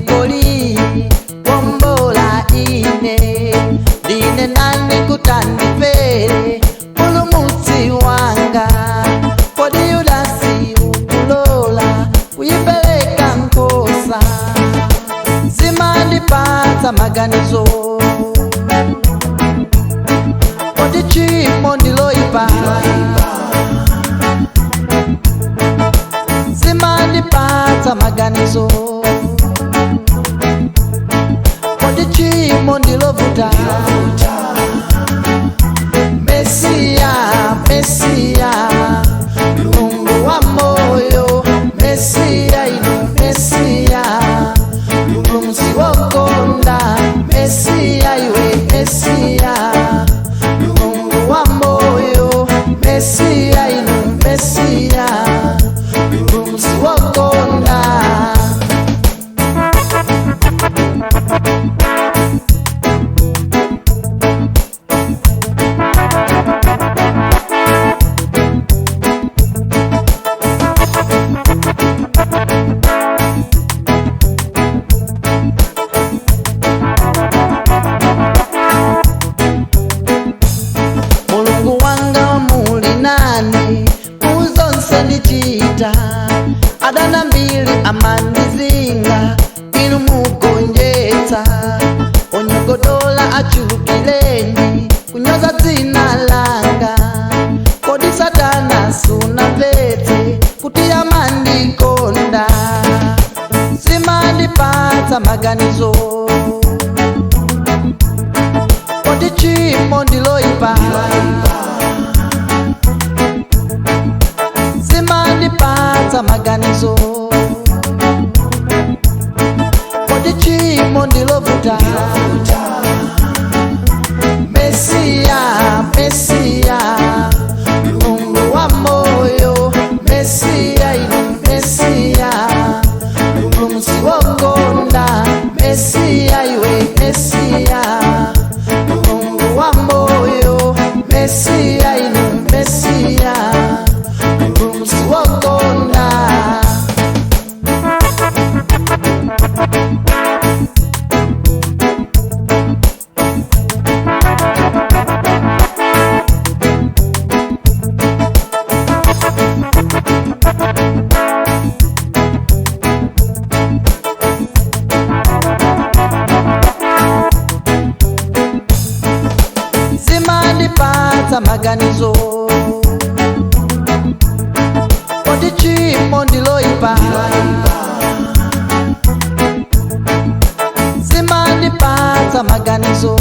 dzikoli wombola ine ndine nani kutandifere pulumutsi wanga kodi Yudasi ukulola kuyipeleka nkosa zimandipatsa maganizo kodi chimo ndiloipa zimandipatsa maganizo kodi chimo ndilovuta Mesiya, Mesiya, Mulungu wa moyo Mesiya inu Mesiya, Mpulumutsi wokonda Mesiya iwe Mesiya, Mulungu wa moyo Mesiya inu Mesiya, Mpulumutsi wokonda. Mulungu wanga muli nani muzonse ndichita adana mbili amandizinga inu mugonjetsa onyogodola achulukilenji kunyoza dzina langa kodi Satana sunamvetse kuti amandikonda zimandipatsa maganizo kodi chimo ndiloipa zimandipatsa maganizo kodi chimo ndilovuta Mesiya, Mesiya, Mulungu wa moyo Mesiya inu Mesiya, Mpulumutsi wokonda Mesiya iwe Mesiya, Mulungu wa moyo Mesiya inu Mesiya, Mpulumutsi wokonda. Zimandipatsa maganizo kodi chimo ndiloipa zimandipatsa maganizo